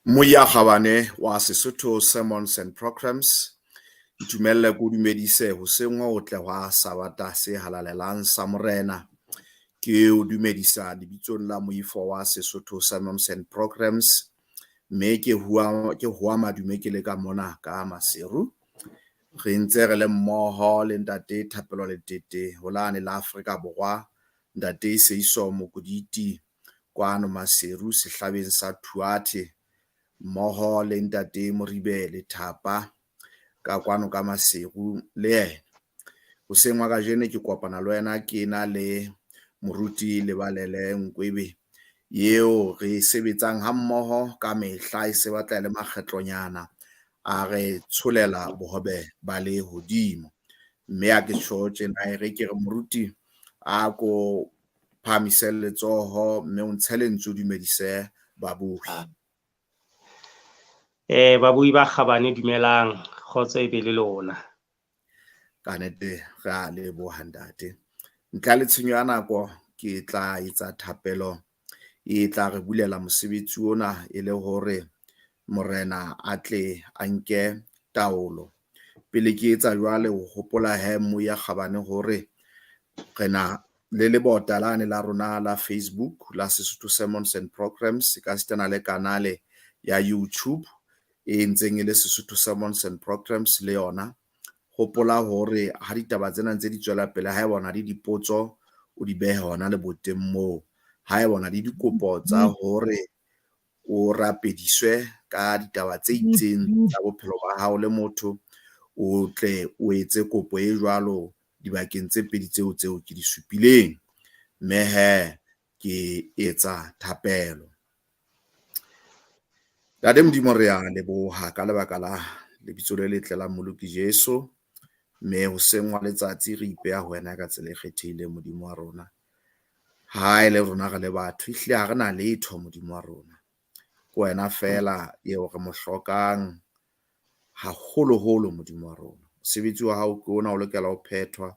Moya Kgabane wa Sesotho Sermons and Programs, ntumelle ke o dumedise hoseng ho tle hwa Sabata se halalelang sa Morena. Ke o dumedisa lebitsong la moifo wa Sesotho Sermons and Programs, mme ke hua ke hwa madume ke le ka mona ka Maseru. Re ntse re le mmoho le ntate Thapelo Letete holane la Afrika Borwa, ntate Seiso Mokoditi kwano Maseru sehlabeng sa Thuathe, mmoho le ntate Moribe Lethapa ka kwano ka Maseru le yena. Hoseng wa kajeno ke kopana le wena ke na le moruti Lebalele Nkwebe eo re sebetsang ha mmoho ka mehla, e se batla le makgetlonyana a re tsholela bohobe ba le hodimo. Mme ha ke tjho tjena e re ke re moruti a ko phahamise letsoho mme o ntshe lentswe o dumedise babohi. Babuyi ba kgabane, dumelang, kgotso e be le lona. Ka nnete re a leboha ntate. Ntle le tshenyo ya nako ke tla etsa thapelo e tla re bulela mosebetsi ona e le hore Morena a tle a nke taolo. Pele ke etsa jwale o hopola he Moya Kgabane hore re na le lebota lane la rona la Facebook la Sesotho Sermons and Programs, ka sitana le kanale ya YouTube e ntseng e le Sesotho Sermons and Programs le yona. Hopola hore ha ditaba tsena ntse di tswela pele, ha eba o na le dipotso o di behe hona leboteng moo. Ha eba o na le dikopo tsa hore o rapediswe ka ditaba tse itseng tsa bophelo ba hao le motho, o tle o etse kopo e jwalo dibakeng tse pedi tseo tseo ke di supileng. Mme he ke etsa thapelo. Ntate Modimo, re a leboha ka lebaka la lebitso le letle la Mmoloki Jesu. Mme hoseng wa letsatsi re ipeha ho wena ka tsela e kgethehileng Modimo wa rona. Ha e le rona re le batho, ehlile ha re na letho Modimo wa rona. Ke wena feela eo re mo hlokang haholoholo Modimo wa rona. Mosebetsi wa hao ke ona o lokela ho phethwa.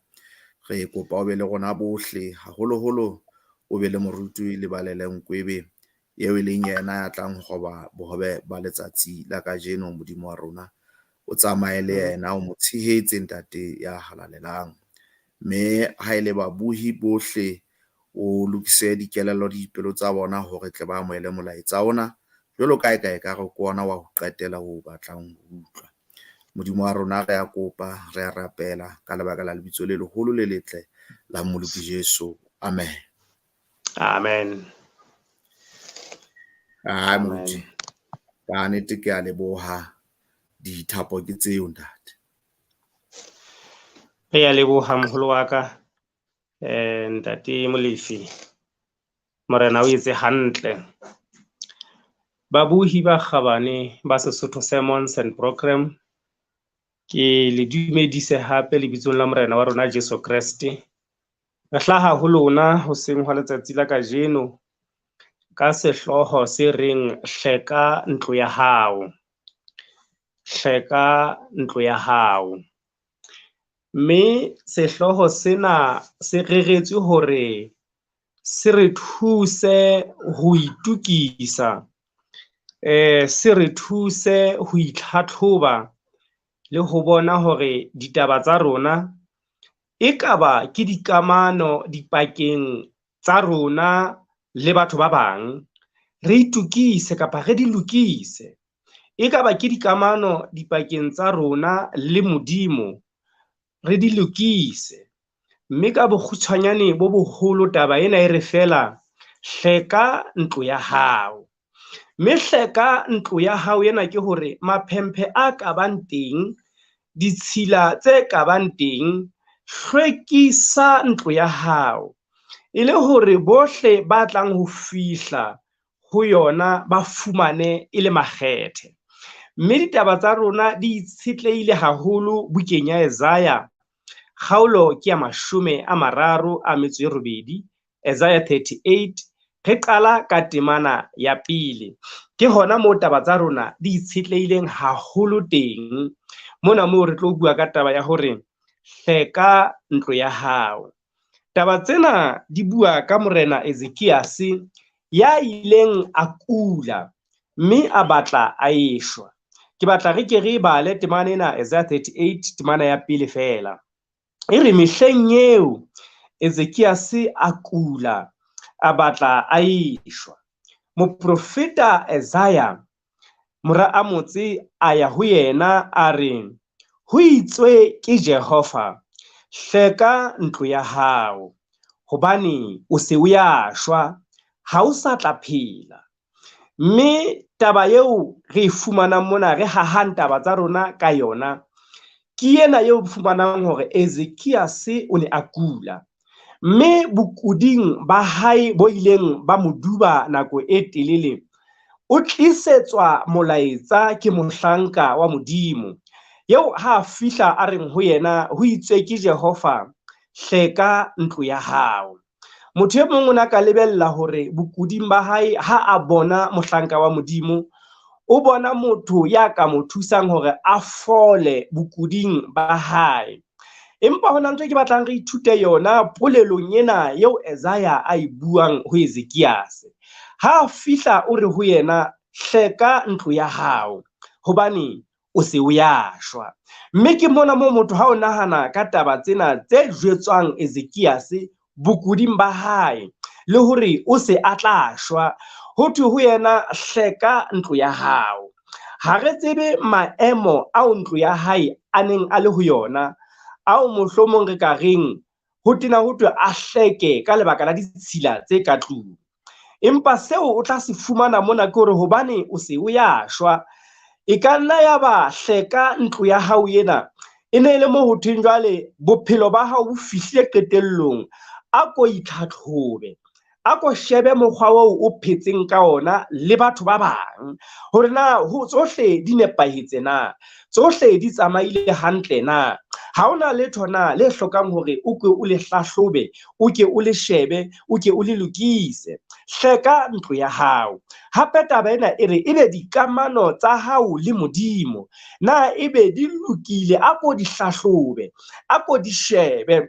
Re kopa o be le rona bohle, haholoholo o be le moruti Lebalele Nkwebe eo e leng yena ya tlang ho roba bohobe ba letsatsi la kajeno Modimo wa rona. O tsamaye le yena, o mo tshehetse ntate ya halalelang. Mme ha e le babohi bohle o lokise dikelello le dipelo tsa bona hore tle ba amohele molaetsa ona jwalo ka e ka ekare ke ona wa ho qetela o batlang ho utlwa. Modimo wa rona re a kopa, re a rapela ka lebaka la lebitso le leholo le letle la Mmoloki Jesu. Amen. Amen. Ai moruti, ka nnete ke a leboha, dithapo ke tseo ntate. Re a leboha moholo wa ka, ntate Molefi. Morena o etse hantle. Babohi ba kgabane ba Sesotho Sermons and Program, ke le dumedise hape lebitsong la Morena wa rona Jesu Kreste. Re hlaha ho lona hoseng hwa letsatsi la kajeno ka sehlooho se reng hleka ntlo ya hao. Hleka ntlo ya hao. Mme sehlooho sena se reretswe hore se re thuse ho itukisa, se re thuse ho itlhatlhoba le ho bona hore ditaba tsa rona ekaba ke dikamano dipakeng tsa rona le batho ba bang, re itukise kapa re di lokise. Ekaba ke dikamano dipakeng tsa rona le Modimo, re di lokise. Mme ka bokgutshwanyane bo boholo taba ena e re fela, hleka ntlo ya hao. Mme hleka ntlo ya hao ena ke hore maphemphe a ka bang teng, ditshila tse ka bang teng, hlwekisa ntlo ya hao e le hore bohle ba tlang ho fihla ho yona ba fumane e le makgethe. Mme ditaba tsa rona di itshetlehile haholo bukeng ya Isaiah, kgaolo ke ya 38, Isaiah 38, re qala ka temana ya pele. Ke hona moo taba tsa rona di itshetlehileng haholo teng. Mona moo re tlo bua ka taba ya hore hleka ntlo ya hao. Taba tsena di bua ka Morena Ezekiase ya ileng a kula. Mme a batla a eshwa. Ke batla re ke re bale temana ena Isaiah 38 temana ya pele fela. E re mehleng eo Ezekiase a kula, a batla a eshwa. Moprofeta Isaiah mora Amotse a ya ho yena a re, ho itswe ke Jehova, hleka ntlo ya hao, hobane o se o ya shwa, ha o sa tla phela. Mme taba eo re e fumanang mona, re hahang taba tsa rona ka yona, ke ena eo fumanang hore Ezekiase o ne a kula. Mme bokuding ba hae bo ileng ba mo duba nako e telele, o tlisetswa molaetsa ke mohlanka wa Modimo. Eo ha a fihla a reng ho yena, ho itswe ke Jehova, hleka ntlo ya hao. Motho e mong o ne a ka lebella hore bokuding ba hae ha a bona mohlanka wa Modimo, o bona motho ya ka mo thusang hore a fole bokuding ba hae. Empa hona ntho e ke batlang re ithute yona polelong ena eo Isaiah a e buang ho Ezekiase. Ha a fihla o re ho yena, hleka ntlo ya hao, hobane o se o ya shwa. Mme ke mona moo motho ha o nahana ka taba tsena tse jwetswang Ezekiase bokuding ba hae, le hore o se a tla shwa, ho thwe ho yena, hleka ntlo ya hao. Ha re tsebe maemo ao ntlo ya hae a neng a le ho yona, ao mohlomong re ka reng ho tena ho thwe a hleke ka lebaka la ditshila tse ka tlung. Empa seo o tla se fumana mona ke hore hobane o se o ya shwa, e ka nna ya ba hleka ntlo ya hao ena e ne e le mo ho thweng jwale bophelo ba hao bo fihlile qetellong, a ko itlhatlhobe, a ko shebe mokgwa oo o phetseng ka ona le batho ba bang, hore na ho tsohle di nepahetse na, tsohle di tsamaile hantle na, ha hona letho na le hlokang hore o ke o le hlahlobe, o ke o le shebe, o ke o le lokise. Hleka ntlo ya hao. Hape taba ena e re ebe dikamano tsa hao le Modimo na ebe di lokile, a ko di hlahlobe, a ko di shebe,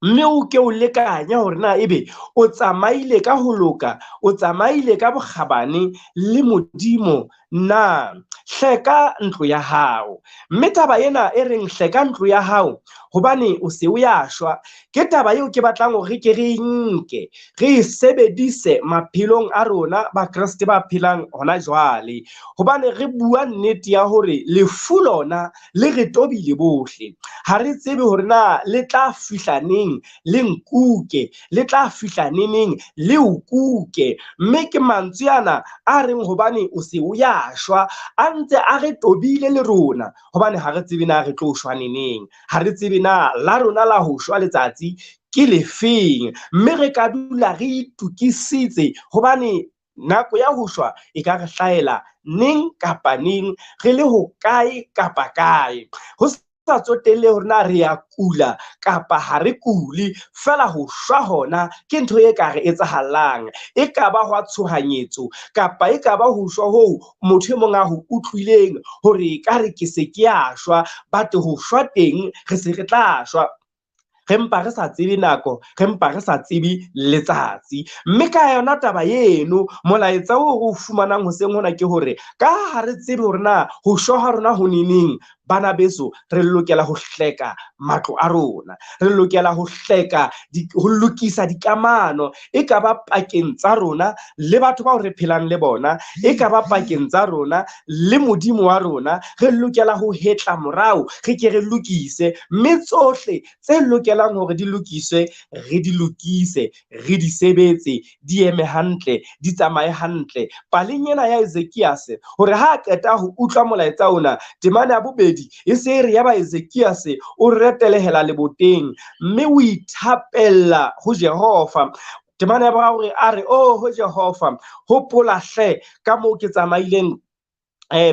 mme o ke o lekanya hore na ebe o tsamaile ka ho loka, o tsamaile ka bokgabane le Modimo na. Hleka ntlo ya hao. Mme taba ena e reng hleka ntlo ya hao hobane o se o ya shwa, ke taba eo ke batlang hore ke re nke re e sebedise maphelong a rona Bakreste ba phelang hona jwale, hobane re bua nnete ya hore lefu lona le re tobile bohle. Ha re tsebe hore na le tla fihla neng le nkuke, le tla fihla neneng le o kuke. Mme ke mantswe ana a reng hobane o se o ya shwa a ntse a re tobile le rona, hobane ha re tsebe na re tlo shwa neneng, ha re tsebe na la rona la ho shwa letsatsi ke lefeng. Mme re ka dula re itokisitse hobane nako ya ho shwa e ka re hlahela neng kapa neng, re le ho kae kapa kae, ho sa tsotelle hore na re ya kula kapa ha re kule, fela ho shwa hona ke ntho e ka re etsahalang. E ka ba hwa tshohanyetso kapa e ka ba ho shwa hoo motho e mong a ho utlwileng hore e ka re ke se ke a shwa, but ho shwa teng re se re tla shwa, re mpa re sa tsebe nako, re mpa re sa tsebe letsatsi. Mme ka yona taba eno, molaetsa oo re o fumanang hoseng hona ke hore ka ha re tsebe hore na ho shwa ha rona ho neneng, bana beso, re lokela ho hleka matlo a rona, re lokela ho hleka ho lokisa dikamano, e ka ba pakeng tsa rona le batho bao re phelang le bona, e ka ba pakeng tsa rona le Modimo wa rona. Re lokela ho hetla morao, re ke re lokise, mme tsohle tse lokelang hore di lokiswe re di lokise, re di sebetse, di eme hantle, di tsamaye hantle. Paleng ena ya Ezekiase, hore ha a qeta ho utlwa molaetsa ona, temana ya bobedi e se re yaba Ezekiase o retelehela leboteng mme o ithapella ho Jehova. Temana ya boraro a re, oh ho Jehova, hopola hle ka moo ke tsamaileng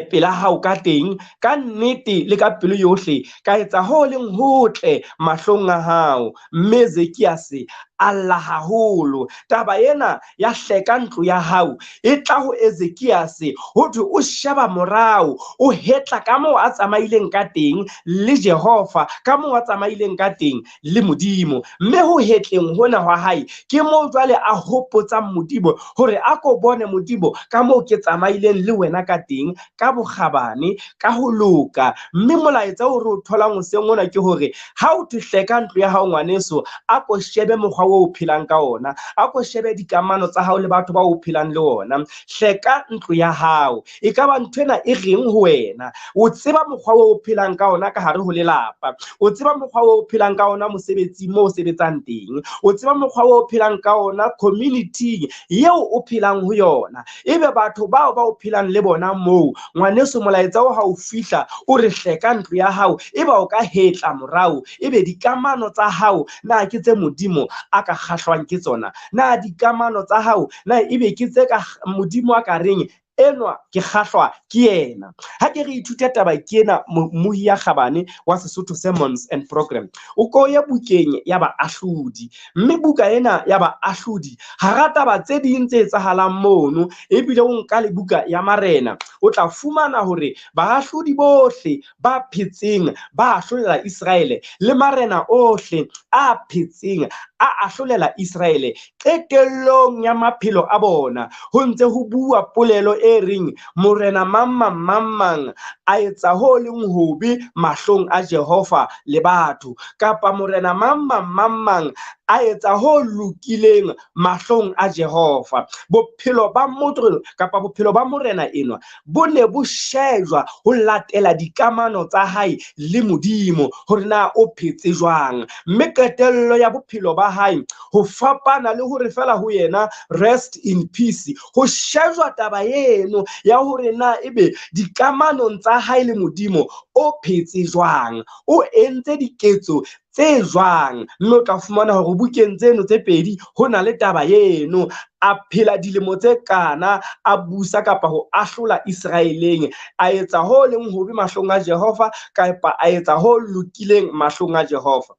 pela hao ka teng, ka nnete le ka pelo yohle, ka etsa ho leng hotle mahlong a hao. Mme Ezekiase A lla haholo. Taba ena ya hleka ntlo ya hao e tla ho Ezekiase, ho thwe o sheba morao, o hetla ka moo a tsamaileng ka teng le Jehova, ka moo a tsamaileng ka teng le Modimo. Mme ho hetleng hona hwa hae ke moo jwale a hopotsang Modimo hore a ko bone Modimo ka moo ke tsamaileng le wena ka teng, ka bokgabane, ka ho loka. Mme molaetsa o re o tholang hoseng hona ke hore ha o thwe hleka ntlo ya hao ngwaneso, a ko shebe mokgwa o o phelang ka ona, a ko shebe dikamano tsa hao le batho ba o phelang le ona. Hleka ntlo ya hao, e ka ba nthwena e reng ho wena? O tseba mokgwa o o phelang ka ona ka hare ho lelapa, o tseba mokgwa o o phelang ka ona mosebetsing moo o sebetsang teng, o tseba mokgwa o o phelang ka ona community-ing eo o phelang ho yona. Ebe batho bao ba o phelang le bona moo, ngwaneso, molaetsa o ha o fihla o re hleka ntlo ya hao, eba o ka hetla morao, ebe dikamano tsa hao na ke tse Modimo a ka kgahlwang ke tsona? Na dikamano tsa hao na ebe ke tse ka Modimo a ka reng enwa ke kgahlwa ke yena? Ha ke re ithute taba ke ena, mmohi ya kgabane wa Sesotho Sermons and Program, o ko ye bukeng ya Baahlodi. Mme buka ena ya Baahlodi, hara taba tse ding tse etsahalang mono, ebile o nka le buka ya Marena, o tla fumana hore baahlodi bohle ba phetseng ba ahlolela Iseraele, le marena ohle a phetseng a ahlolela Iseraele qetellong ya maphelo a bona. Ho ntse ho bua polelo e reng morena mang mang mang mang a etsa ho leng hobe mahlong a Jehova le batho, kapa morena mang mang mang mang a etsa ho lokileng mahlong a Jehova. Bophelo ba motho kapa bophelo ba morena enwa bo ne bo shejwa ho latela dikamano tsa hae le Modimo, hore na o phetse jwang. Mme qetello ya bophelo ba hae, ho fapana le hore fela ho yena rest in peace, ho shejwa taba eno ya hore na ebe dikamanong tsa hae le Modimo o phetse jwang, o entse diketso tse jwang. Mme o tla fumana hore bukeng tseno tse pedi ho na le taba eno. A phela dilemo tse kana a busa kapa ho ahlola Iseraeleng, a etsa ho leng hobe mahlong a Jehova kapa a etsa ho lokileng mahlong a Jehova.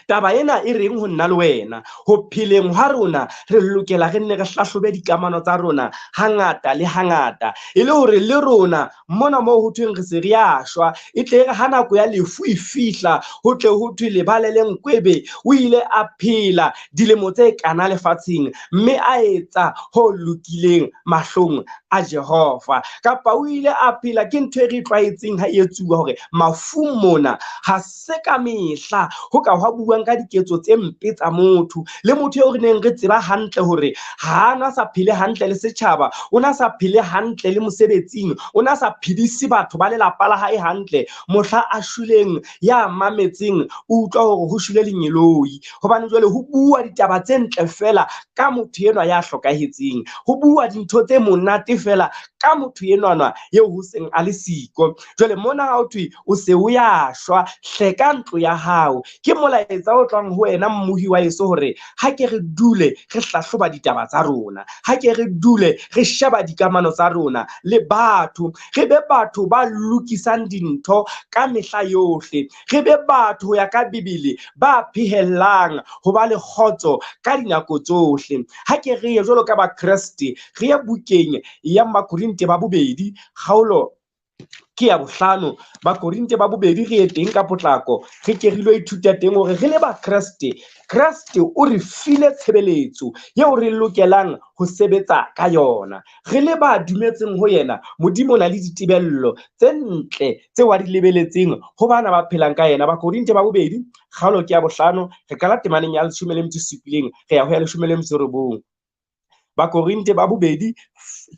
Taba ena e reng ho nna le wena? Ho pheleng hwa rona re lokela re nne re hlahlobe dikamano tsa rona hangata le hangata, e le hore le rona mona moo ho thweng re se re a shwa, e tle re ha nako ya lefu e fihla, ho tle ho thwe Lebalele Nkwebe o ile a phela dilemo tse kana lefatsheng mme a etsa ho lokileng mahlong a Jehova. Kapa o ile a phela, ke ntho e re tlwaetseng ha e etsuwa hore mafung mona ha se ka mehla ho ka hwa buang ka diketso tse mpe tsa motho, le motho eo re neng re tseba hantle hore ha ana sa phele hantle le setjhaba, o na sa phele hantle le mosebetsing, o na sa phedise batho ba lelapa la hae hantle, mohla a shweleng ya mametseng o utlwa hore ho shwele lengeloi. Hobane jwale ho bua ditaba tse ntle fela ka motho enwa ya hlokahetseng, ho bua dintho tse monate fela ka motho enwana eo ho seng a le siko. Jwale mona ha ho thwe o se o ya shwa, hleka ntlo ya hao. Ke molaetsa o tswang ho wena mmohi wa heso hore ha ke re dule re hlahloba ditaba tsa rona, ha ke re dule re sheba dikamano tsa rona le batho, re be batho ba lokisang dintho ka mehla yohle, re be batho ho ya ka Bibele ba phehellang ho ba le kgotso ka dinako tsohle. Ha ke re ye jwalo ka Bakreste, re ye bukeng ya Bakorinte ba bobedi, kgaolo ke ya bohlano. Bakorinte ba bobedi re ye teng ka potlako, re ke re lo ithuta teng hore re le Bakreste, Kreste o re file tshebeletso eo re lokelang ho sebetsa ka yona. Re le ba dumetseng ho yena, Modimo o na le ditebello tse ntle tseo a di lebeletseng ho bana ba phelang ka yena. Bakorinte ba bobedi, kgaolo ke ya bohlano, re qala temaneng ya 17, re ya ho ya 19. Bakorinte ba bobedi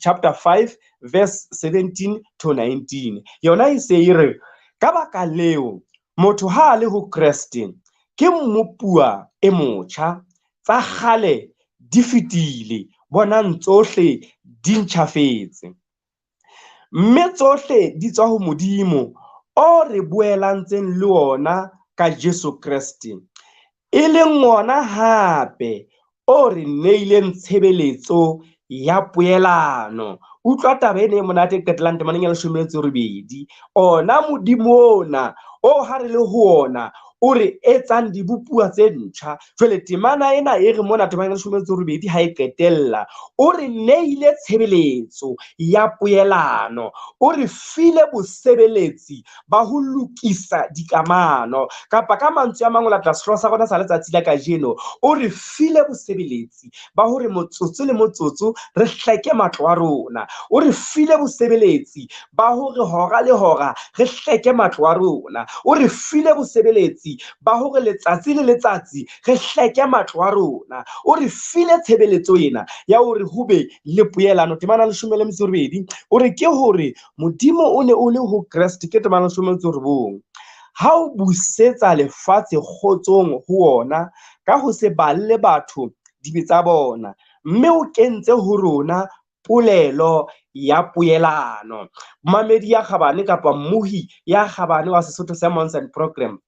chapter 5 verse 17 to 19. Yona e se e re, ka baka leo motho ha a le ho Kreste ke mmopuwa e motjha, tsa kgale di fetile, bonang tsohle di ntjhafetse. Mme tsohle di tswa ho Modimo o re boelantseng le ona ka Jesu Kreste, e leng ona hape o re neileng tshebeletso ya poelano. Utlwa taba ena e monate e qetellang temaneng ya 18. Ona Modimo ona o ha re le ho ona o re etsang dibopuwa tse ntjha. Jwale temana ena e re mona temana ya 18 ha e qetella, o re neile tshebeletso ya poelano, o re file bosebeletsi ba ho lokisa dikamano, kapa ka mantswe a mang o latela sehlooho sa rona sa letsatsi la kajeno, o re file bosebeletsi ba hore motsotso le motsotso re hleke matlo a rona, o re file bosebeletsi ba hore hora le hora re hleke matlo a rona, o re file bosebeletsi ba hore letsatsi le letsatsi re hleke matlo a rona, o re file tshebeletso ena ya hore ho be le poelano. Temana 18 o re ke hore Modimo o ne o le ho Kreste, ke temana 19, ha o busetsa lefatshe kgotsong ho wona ka ho se balle batho dibe tsa bona, mme o kentse ho rona polelo ya poelano. Mamedi ya kgabane kapa mmohi ya kgabane wa Sesotho Sermons and Program,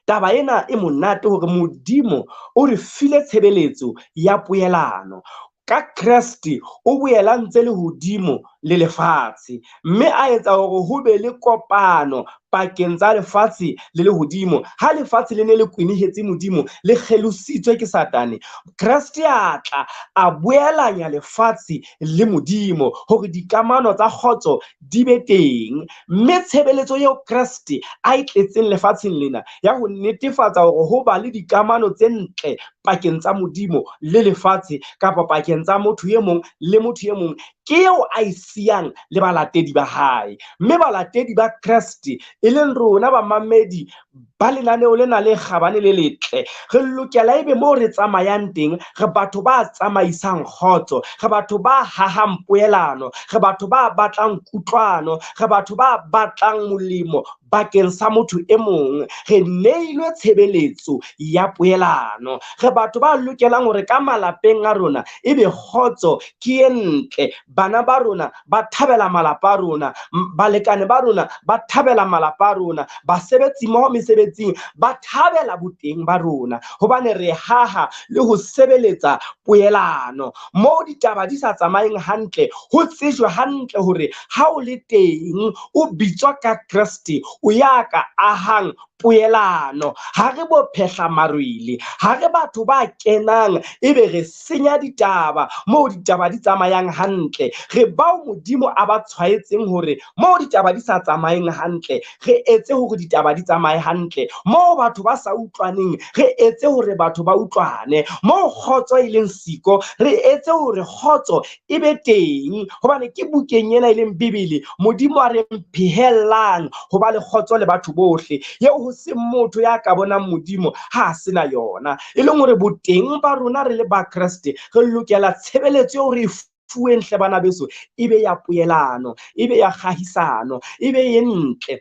taba ena e monate hore Modimo o re file tshebeletso ya poelano. Ka Kreste o boelantse lehodimo le lefatshe, mme a etsa hore ho be le kopano pakeng tsa lefatshe le lehodimo. Ha lefatshe le ne le kwenehetse Modimo, le kgelositswe ke Satane, Kreste a tla a boelanya lefatshe le Modimo hore dikamano tsa kgotso di be teng. Mme tshebeletso eo Kreste a e tletseng lefatsheng lena ya ho netefatsa hore ho ba le dikamano tse ntle pakeng tsa Modimo le lefatshe, kapa pakeng tsa motho e mong le motho e mong, ke eo a e siyang le balatedi ba hae. Mme balatedi ba Kreste, e leng rona bamamedi ba lenaneo lena le kgabane le letle, re lokela ebe moo re tsamayang teng, re batho ba tsamaisang kgotso, re batho ba hahang poelano, re batho ba batlang kutlwano, re batho ba batlang molemo bakeng sa motho e mong. Re neilwe tshebeletso ya poelano. Re batho ba lokelang hore ka malapeng a rona ebe kgotso ke e ntle, bana ba rona ba thabela malapa a rona, balekane ba rona ba thabela malapa a rona, basebetsi mmoho mesebetsing ba thabela boteng ba rona, hobane re haha le ho sebeletsa poelano. Moo ditaba di sa tsamayeng hantle, ho tsejwe hantle hore ha o le teng o bitswa ka Kreste, o ya ka ahang poelano. Ha re bo phehla marwele, ha re batho ba kenang ebe re senya ditaba moo ditaba di tsamayang hantle. Re bao Modimo a ba tshwaetseng hore moo ditaba di sa tsamayeng hantle, re etse hore ditaba di tsamaye hantle. Moo batho ba sa utlwaneng, re etse hore batho ba utlwane. Moo kgotso e leng siko, re etse hore kgotso e be teng, hobane ke bukeng ena e leng Bibele Modimo a re phehellang ho ba le kgotso le batho bohle, eo ho se motho ya ka bonang Modimo ha a sena yona. E leng hore boteng ba rona re le ba Kreste, re lokela tshebeletso eo re e fuweng hle bana beso, e be ya poelano, e be ya kgahisano, e be e ntle,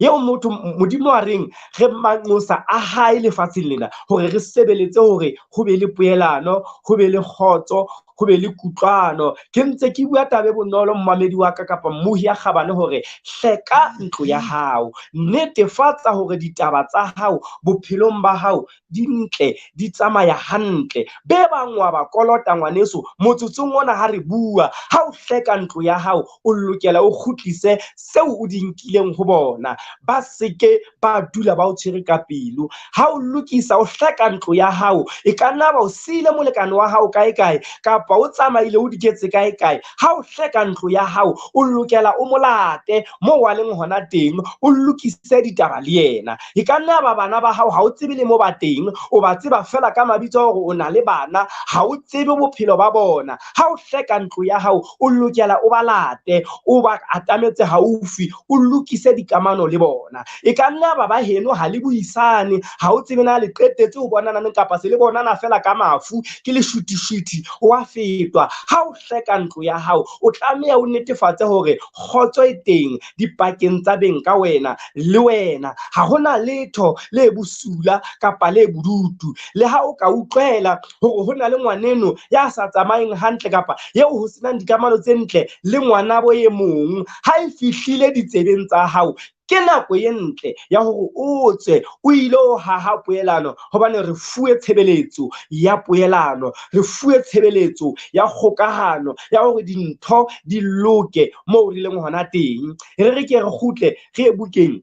eo motho Modimo a reng re manqosa a hae lefatsheng lena, hore re sebeletse hore ho be le poelano, ho be le kgotso, ho be le kutlwano. Ke ntse ke bua taba e bonolo mmamedi wa ka kapa mmohi ya kgabane hore hleka ntlo ya hao, netefatsa hore ditaba tsa hao bophelong ba hao di ntle, di tsamaya hantle. Be bang wa ba kolota ngwaneso, motsotsong ona ha re bua, ha o hleka ntlo ya hao o lokela o kgutlise seo o di nkileng ho bona, ba seke ba dula ba o tshwere ka pelo. Ha o lokisa o hleka ntlo ya hao, e ka nna ba o siile molekane wa hao kae kae, kapa o tsamaile o diketse kae kae, ha o hleka ntlo ya hao o lokela o molate moo wa leng hona teng, o lokise ditaba le yena. E ka nna ba bana ba hao ha o tsebe le mo ba teng, o ba tseba fela ka mabitso a hore o na le bana, ha o tsebe bophelo ba bona. Ha o hleka ntlo ya hao o lokela o ba late, o ba atametse haufi, o lokise dikamano le bona. E ka nna ba ba heno ha le buisane, ha o tsebe na le qetetse ho bonana neng kapa se le bonana fela ka mafu, ke leshutishuti, o a fetwa. Ha o hleka ntlo ya hao o tlameha o netefatse hore kgotso e teng dipakeng tsa beng ka wena le wena. Ha hona letho le bosula kapa le bodutu. Le ha o ka utlwela hore ho na le ngwaneno ya sa tsamayeng hantle kapa eo ho senang dikamano tse ntle le ngwanabo e mong, ha e fihlile ditsebeng tsa hao, ke nako e ntle ya hore o tswe o ile ho haha poelano, hobane re fuwe tshebeletso ya poelano, re fuwe tshebeletso ya kgokahano ya hore dintho di loke moo re leng hona teng. Re re ke re kgutle re ye bukeng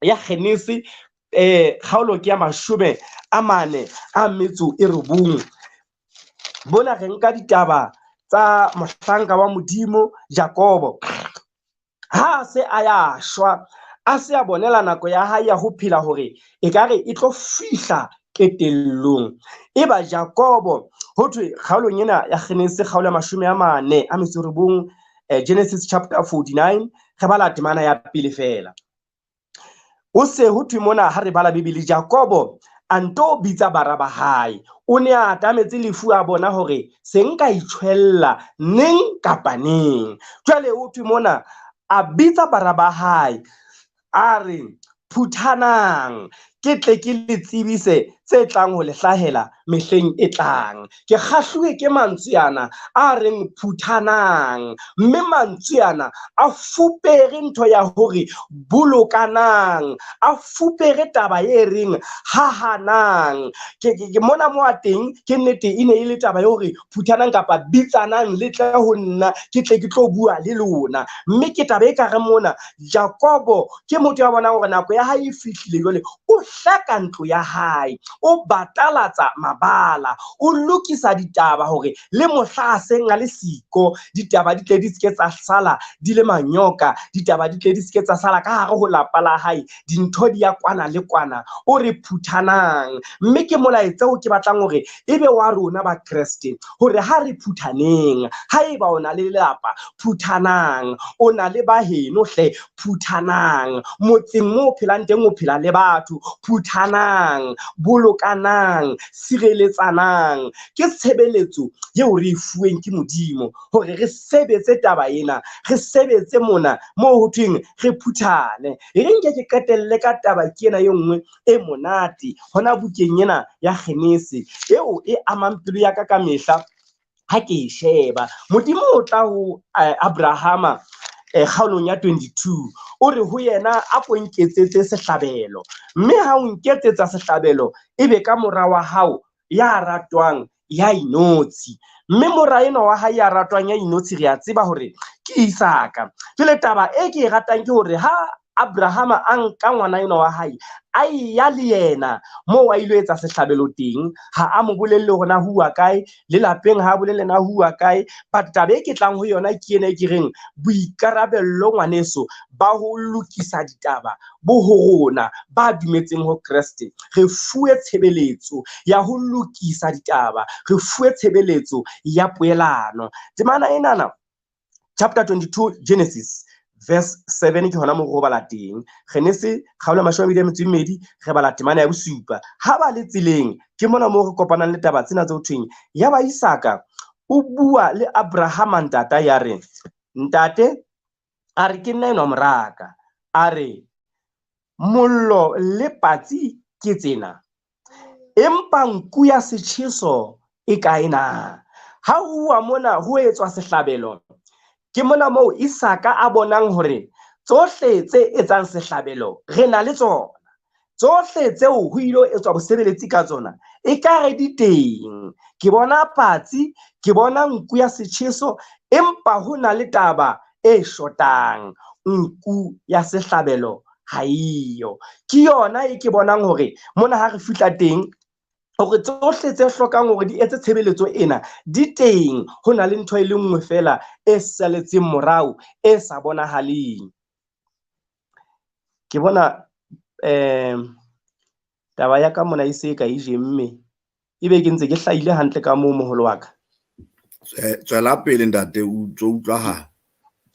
ya Genese Kgaolo ke ya 49. Bona re nka ditaba tsa mohlanka wa Modimo Jakobo. Ha se a ya shwa, a se a bonela nako ya hae ya ho phela hore ekare e tlo fihla qetellong. Eba Jakobo ho thwe kgaolong ena ya Genesis kgaolo ya 49, Genesis chapter 49, re bala temana ya pele fela. O se ho thwe mona ha re bala Bibele, Jakobo a nto bitsa bara ba hae. O ne a atametse lefu a bona hore se nka itjhwella neng kapa neng. Jwale ho thwe mona a bitsa bara ba hae a re, phuthanang ke tle ke le tsebise tse tlang ho le hlahela mehleng e tlang. Ke kgahluwe ke mantswe ana a reng phuthanang, mme mantswe ana a fupere ntho ya hore bolokanang, a fupere taba e reng hahanang. Ke mona mo a teng ke nnete e ne e le taba ya hore phuthanang kapa bitsanang le tle ho nna ke tle ke tlo bua le lona. Mme ke taba e ka re mona Jakobo ke motho ya bonang hore nako ya hae e fihlile jwale, o hlaka ntlo ya hae, o batalatsa mabala, o lokisa ditaba hore le mohla a seng a le siko ditaba di tle di seke tsa sala di le manyoka, ditaba di tle di seke tsa sala ka hare ho lapa la hae, dintho di ya kwana le kwana. O re phuthanang. Mme ke molaetsa o ke batlang hore ebe wa rona ba Kreste, hore ha re phuthaneng. Haeba o na le lelapa, phuthanang. O na le baheno hle, phuthanang. Motseng mo o phelang teng o phela le batho, phuthanang, bolokanang, sireletsanang. Ke tshebeletso eo re e fuweng ke Modimo hore re sebetse taba ena, re sebetse mona moo ho thweng re phuthane. E re nke ke qetelle ka taba ke ena e nngwe e monate hona bukeng ena ya Genese eo e amang pelo ya ka ka mehla ha ke e sheba. Modimo o tla ho Abrahama kgaolong ya 22, o re ho yena a ko nketsetse sehlabelo, mme ha o nketsetsa sehlabelo ebe ka mora wa hao ya ratwang ya inotshi. Mme mora enwa wa hae ya ratwang ya inotshi re a tseba hore ke Isaka. Jwale taba e ke e ratang ke hore ha Abrahama a nka ngwana enwa wa hae a ya le yena moo a ilo etsa sehlabelo teng, ha a mo bolelle hore na huwa kae, le lapeng ha a bolelle na huwa kae. But taba e ke tlang ho yona ke ena e ke reng boikarabello ngwaneso ba ho lokisa ditaba bo ho rona ba dumetseng ho Kreste. Re fuwe tshebeletso ya ho lokisa ditaba, re fuwe tshebeletso ya poelano. Temana enana chapter 22 Genesis verse 7 ke hona moo re bala teng. Genese kgaolo 22 re bala temana ya bosupa. Ha ba le tseleng ke mona moo re kopanang le taba tsena tse ho thweng ya ba Isaka o bua le Abrahama ntata ya re, ntate a re ke nna enwa moraka, a re mollo le patsi ke tsena, empa nku ya setjheso e kae na? Ha huwa mona ho etswa sehlabelo, ke mona moo Isaka a bonang hore tsohle tse etsang sehlabelo re na le tsona, tsohle tseo ho ilo etswa bosebeletsi ka tsona ekare di teng. Ke bona patsi, ke bona nku ya setjheso, empa ho na le taba e shotang, nku ya sehlabelo ha eyo. Ke yona e ke bonang hore mona ha re fihla teng hore tsohle tse hlokang hore di etse tshebeletso ena di teng, ho na le ntho e le nngwe fela e saletseng morao e sa bonahaleng. Ke bona taba ya ka mona e se e ka e jemme, ebe ke ntse ke hlahile hantle ka moo moholo wa ka. Tswela pele ntate, o tlo utlwahala.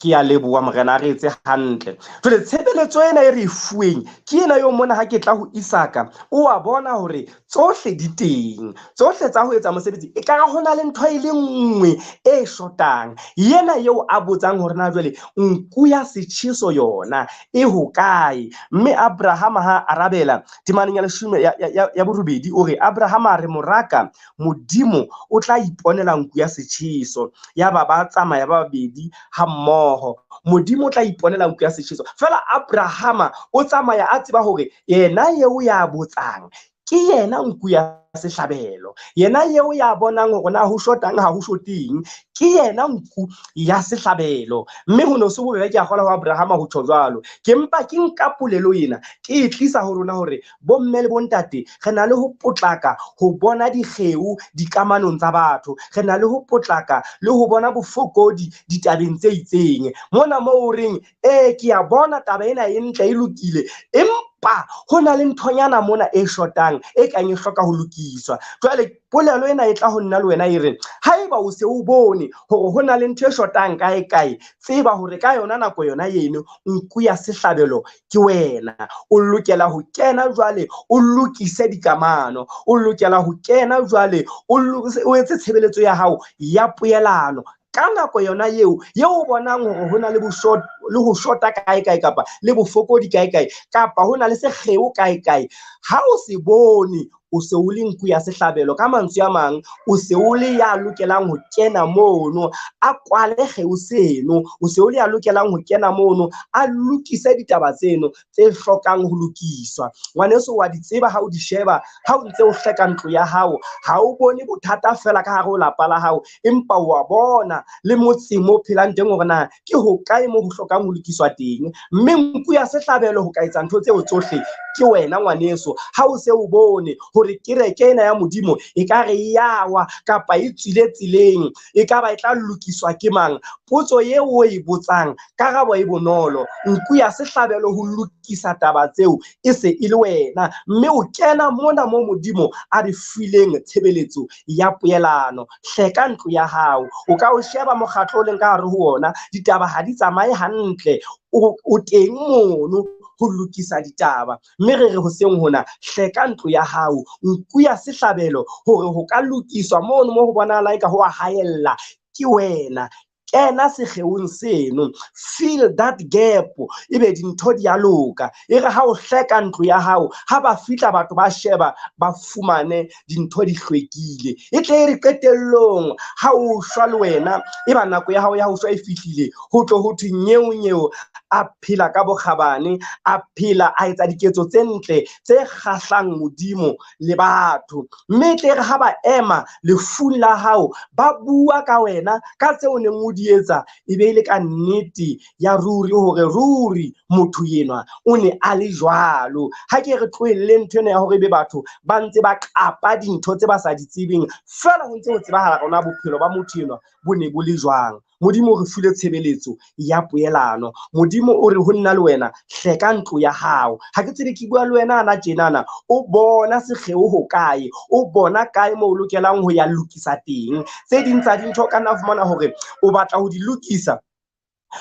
Ke a leboha morena, a re etse hantle. Jwale tshebeletso ena e re e fuweng ke ena eo mona ha ke tla ho Isaka, o a bona hore tsohle di teng, tsohle tsa ho etsa mosebetsi, ekare ho na le ntho e le nngwe e shotang. Yena eo a botsang hore na jwale nku ya setjheso yona e hokae? Mme Abrahama ha arabela temaneng ya leshome ya borobedi, o re Abrahama a re moraka Modimo o tla iponela nku ya setjheso. Ya ba ba tsamaya ba babedi ha mmoho. Modimo o tla iponela nku ya setjheso. Fela Abrahama o tsamaya a tseba hore yena eo ya botsang Ke yena nku ya sehlabelo, yena eo ya bonang hore na ho shotang ha ho shoteng, ke yena nku ya sehlabelo. Mme ho no se bobebe, ke a kgolwa ho Abrahama ho tjho jwalo. Ke mpa ke nka polelo ena ke e tlisa ho rona hore bomme le bontate re na le ho potlaka ho bona dikgeo dikamanong tsa batho, re na le ho potlaka le ho bona bofokodi ditabeng tse itseng. Mona moo o reng ee, ke a bona taba ena e ntle e lokile, empa ho na le nthonyana mona e shotang e kang e hloka ho lokiswa. Jwale polelo ena e tla ho nna le wena e re, haeba o se o bone hore ho na le ntho e shotang kae kae, tseba hore ka yona nako yona eno nku ya sehlabelo ke wena. O lokela ho kena jwale o lokise dikamano, o lokela ho kena jwale o etse tshebeletso ya hao ya poelano. Ka nako yona eo eo o bonang hore ho na le le ho shota kae kae kapa le bofokodi kae kae kapa ho na le sekgeo kae kae, ha o se bone o se o le nku ya sehlabelo. Ka mantswe a mang, o se o le ya lokelang ho kena mono a kwale kgeo seno, o se o le ya lokelang ho kena mono a lokise ditaba tseno tse hlokang ho lokiswa. Ngwaneso, wa di tseba ha o di sheba, ha o ntse o hleka ntlo ya hao, ha o bone bothata fela ka hare ho lapa la hao, empa wa bona le motseng mo phelang teng hore na ke hokae mo ho hlokang ho lokiswa teng. Mme nku ya sehlabelo ho ka etsa ntho tseo tsohle ke wena ngwaneso. Ha o se o bone hore kereke ena ya Modimo e ka re ya wa kapa e tswile tseleng, e ka ba e tla lokiswa ke mang? Potso eo o e botsang, karabo e bonolo. Nku ya sehlabelo ho lokisa taba tseo e se e le wena, mme o kena mona mo Modimo a re fileng tshebeletso ya poelano. Hleka ntlo ya hao, o ka o sheba mokgatlo o leng ka hare ho ona, ditaba ha di tsamaye hantle, o teng mono ho lokisa ditaba. Mme re re hoseng hona, hleka ntlo ya hao, nku ya sehlabelo hore ho ka lokiswa mono mo ho bonahalang eka ho a haella, ke wena. Kena sekgeong seno, fill that gap, ebe dintho di a loka. E re ha o hleka ntlo ya hao, ha ba fihla batho ba sheba, ba fumane dintho di hlwekile. E tle e re qetellong ha o shwa le wena, e ba nako ya hao ya ho shwa e fihlile, ho tlo ho thwe nyeo nyeo a phela ka bokgabane, a phela a etsa diketso tse ntle tse kgahlang Modimo le batho. Mme e tle re ha ba ema lefung la hao, ba bua ka wena ka tseo neng o di etsa, e be e le ka nnete ya ruri hore ruri motho enwa o ne a le jwalo. Ha ke re tlohelle ntho ena ya hore ebe batho ba ntse ba qapa dintho tse ba sa di tsebeng, feela ho ntse ho tsebahala rona bophelo ba motho enwa bo ne bo le jwang. Modimo o re file tshebeletso ya poelano. Modimo o re ho nna le wena, hleka ntlo ya hao. Ha ke tsebe ke bua le wena ana tjenana, o bona sekgeo ho kae, o bona kae moo o lokelang ho ya lokisa teng. Tse ding tsa dintho o ka nna fumana hore o batla ho di lokisa,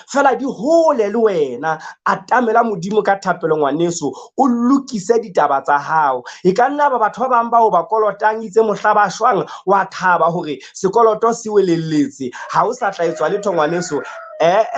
fela di hole le wena. Atamela Modimo ka thapelo ngwaneso, o lokise ditaba tsa hao. E ka nna ba batho ba bang bao ba kolotang itse mohla ba shwang, wa thaba hore sekoloto se welelletse, ha o sa tla etswa letho ngwaneso.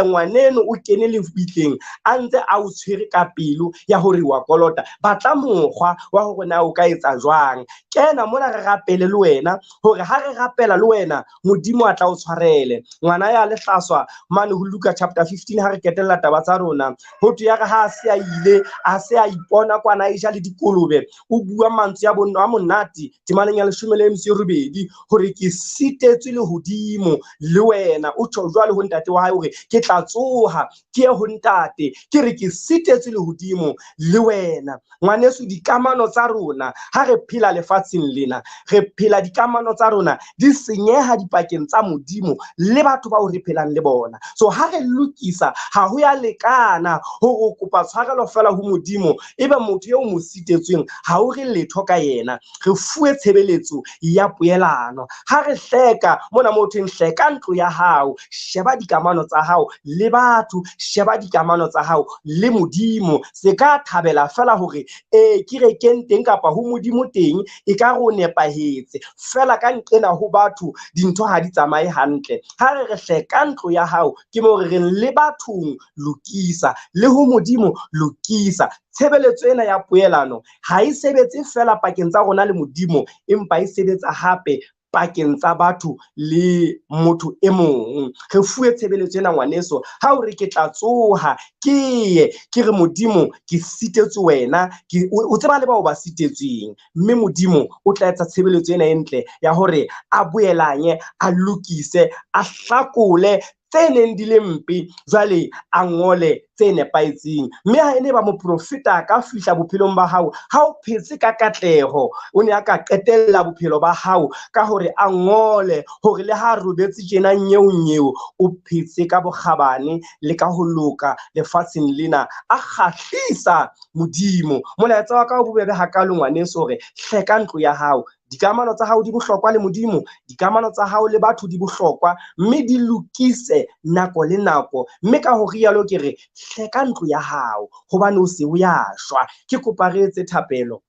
Ngwaneno o kene lebitleng a ntse a o tshwere ka pelo ya hore wa kolota. Batla mokgwa wa hore na o ka etsa jwang. Kena mona re rapele le wena, hore ha re rapela le wena Modimo a tla o tshwarele. Ngwana ya lehlaswa mane ho Luka chapter 15, ha re ketella taba tsa rona, ho thwe ya re ha a se a ile, a se a ipona kwana e ja le dikolobe, o bua mantswe a a monate temaneng ya 18, hore ke sitetswe lehodimo le wena. O tjho jwale ho ntate wa hae hore ke tla tsoha ke ye ho ntate, ke re ke sitetswe lehodimo le wena. Ngwaneso, dikamano tsa rona ha re phela lefatsheng lena, re phela dikamano tsa rona di senyeha dipakeng tsa Modimo le batho bao re phelang le bona. So ha re lokisa, ha ho ya lekana hore o kopa tshwarelo fela ho Modimo, ebe motho eo mo sitetsweng ha o re letho ka yena. Re fuwe tshebeletso ya poelano. Ha re hleka mona mo thweng hleka ntlo ya hao, sheba dikamano tsa hao le batho, sheba dikamano tsa hao le Modimo. Se ka thabela fela hore ee ke rekeng teng kapa ho Modimo teng e ka re o nepahetse, fela ka nqena ho batho dintho ha di tsamaye hantle. Ha re re hleka ntlo ya hao, ke mo re reng le bathong lokisa, le ho Modimo lokisa. Tshebeletso ena ya poelano ha e sebetse fela pakeng tsa rona le Modimo, empa e sebetsa hape pakeng tsa batho le motho e mong. Re fuwe tshebeletso ena ngwaneso, ha o re ke tla tsoha ke ye ke re Modimo ke sitetswe wena, o tseba le bao ba sitetsweng, mme Modimo o tla etsa tshebeletso ena e ntle ya hore a boelanye, a lokise, a hlakole tse neng di le mpe, jwale a ngole tse nepahetseng. Mme ha e ne ba moprofeta a ka fihla bophelong ba hao, ha o phetse ka katleho, o ne a ka qetella bophelo ba hao ka hore a ngole hore le ha robetse tjena nyeo-nyeo, o phetse ka bokgabane le ka ho loka lefatsheng lena, a kgahlisa Modimo. Molaetsa wa ka o bobebe hakalo ngwaneso, hore hleka ntlo ya hao. Dikamano tsa hao di bohlokwa le Modimo, dikamano tsa hao le batho di bohlokwa, mme di lokise nako le nako. Mme ka ho rialo ke re hleka ntlo ya hao, hobane o se o ya shwa. Ke kopa re etse thapelo.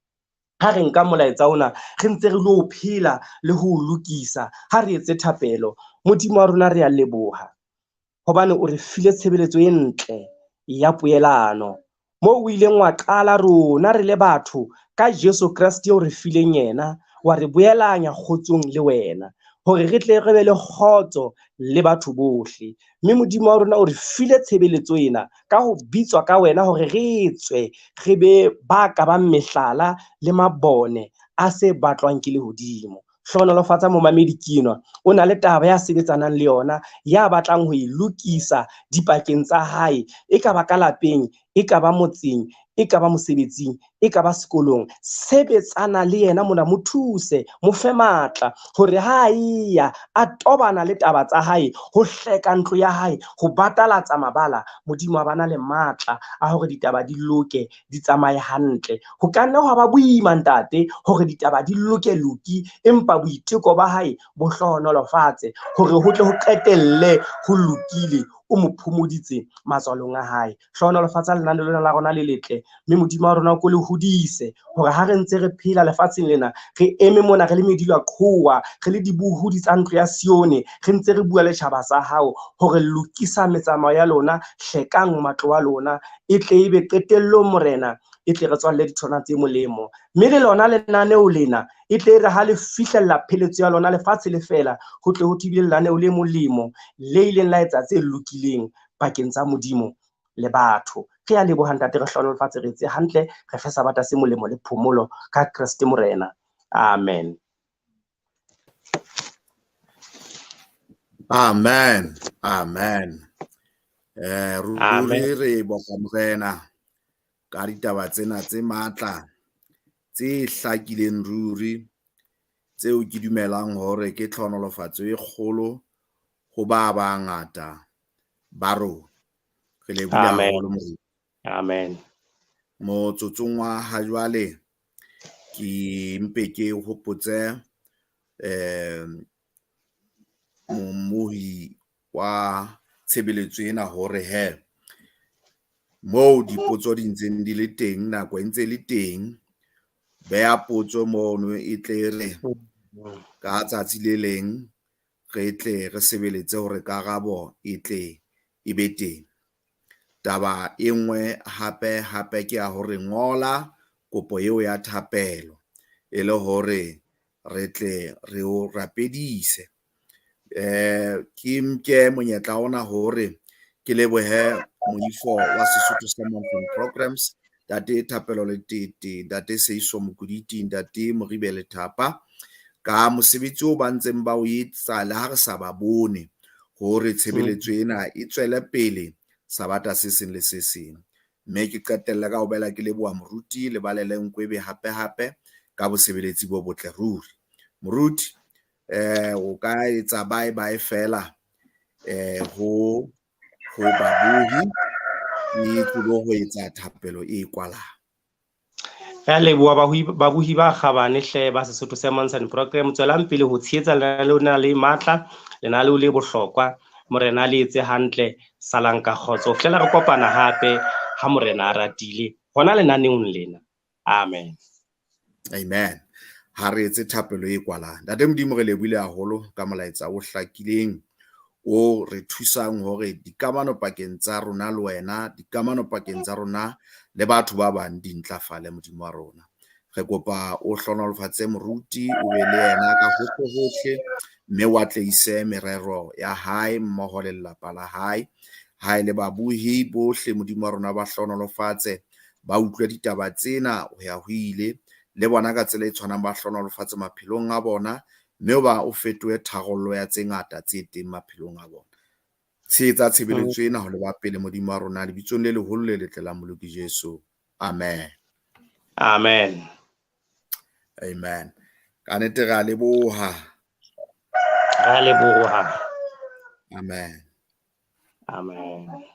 Ha re nka molaetsa ona, re ntse re lo phela le ho o lokisa. Ha re etse thapelo. Modimo wa rona, re a leboha hobane o re file tshebeletso e ntle ya poelano, moo o ileng wa qala rona re le batho ka Jesu Kreste o re fileng yena, wa re boelanya kgotsong le wena, hore re tle re be le kgotso le batho bohle. Mme Modimo wa rona o re file tshebeletso ena ka ho bitswa ka wena hore re tswe re be ba ka bang mehlala le mabone a se batlwang ke lehodimo. Hlohonolofatsa momamedi Kinwa, o na le taba ya sebetsanang le yona, ya batlang ho e lokisa dipakeng tsa hae, e ka ba ka lapeng, e ka ba motseng, e ka ba mosebetsing, e ka ba sekolong. Sebetsana le yena mona, mo thuse, mo fe matla hore ha a eya a tobana le taba tsa hae, ho hleka ntlo ya hae, ho batalatsa mabala, Modimo a bana le matla a hore ditaba di loke, di tsamaye hantle. Ho ka nna hwa ba boima ntate hore ditaba di loke loki, empa boiteko ba hae bo hlohonolofatse hore ho tle ho qetelle ho lokile, o mo phomoditse matswalong a hae. Hlohonolofatsa lenane lena la rona le letle, mme Modimo wa rona o ko le hodise hore ha re ntse re phela lefatsheng lena, re eme mona re le medula qhowa, re le dibohodi tsa ntlo ya Sione, re ntse re bua le tjhaba sa hao hore lokisa metsamao ya lona, hlekang matlo a lona, e tle ebe qetellong Morena, e tle re tswalle ditholwana tse molemo. Mme le lona lenaneo lena e tle re ha le fihlella pheletso ya lona lefatshe le fela, ho tle ho thibile lenaneo le molemo le ileng la etsa tse lokileng pakeng tsa Modimo le batho. Re a leboha ntate, re hlohonolofatse, re etse hantle, re fe sabata se molemo le phomolo ka Kreste Morena. Amen. Amen. Amen. Ruri re boka Morena ka ditaba tsena tse matla, tse hlakileng ruri, tseo ke dumelang hore ke tlhohonolofatso e kgolo ho ba bangata ba rona. Re lebohile haholo Morena. Amen. Motsotsong wa ha jwale ke mpe ke hopotse momohi wa tshebeletso ena hore he moo dipotso di ntseng di le teng, nako e ntse le teng, beha potso mono e tle re ka tsatsi le leng re tle re sebeletse hore karabo e tle e be teng. Taba e nngwe hape hape ke ya hore ngola kopo eo ya thapelo e le hore re tle re o rapedise. Ke nke monyetla ona hore ke lebohe moifo wa Sesotho Sermons and Programs, Ntate Thapelo Letete, Ntate Seiso Mokoditi, Ntate Moribe Lethapa, ka mosebetsi o ba ntseng ba o etsa le ha re sa ba bone, hore tshebeletso ena e tswele pele sabata se seng le se seng. Mme ke qetelle ka ho bela ke leboha moruti le Balele Nkwebe hape hape ka bosebeletsi bo botle ruri. Moruti, o ka etsa bye bye fela ho babohi, ke tsebe ho etsa thapelo e kwalang. Re a leboha babohi ba kgabane hle ba Sesotho Sermons and Program. Tswelang pele ho tshehetsa lenaneo lena le matla, lenaneo le bohlokwa. Morena a le etse hantle, salang ka kgotso. Ho fihlela re kopana hape ha Morena a ratile hona lenaneong lena. Amen. Amen. Ha re etse thapelo e kwalang. Ntate Modimo, re lebohile haholo ka molaetsa o hlakileng o re thusang hore dikamano pakeng tsa rona le wena, dikamano pakeng tsa rona le batho ba bang di ntlafale, Modimo wa rona. Re kopa o hlohonolofatse moruti, o be le yena ka hohle hohle, mme o atlehise merero ya hae mmoho le lelapa la hae. Ha e le babohi bohle, Modimo wa rona ba hlohonolofatse, ba utlwe ditaba tsena ho ya ho ile, le bona ka tsela e tshwanang ba hlohonolofatse maphelong a bona, mme ba o fetohe tharollo ya tse ngata tse teng maphelong a bona. Tshehetsa tshebeletso ena ho leba pele, Modimo wa rona, lebitsong le leholo le letle la Moloki Jesu. Amen. Amen. Amen. Ka nnete re a leboha. Re a leboha. Amen. Amen.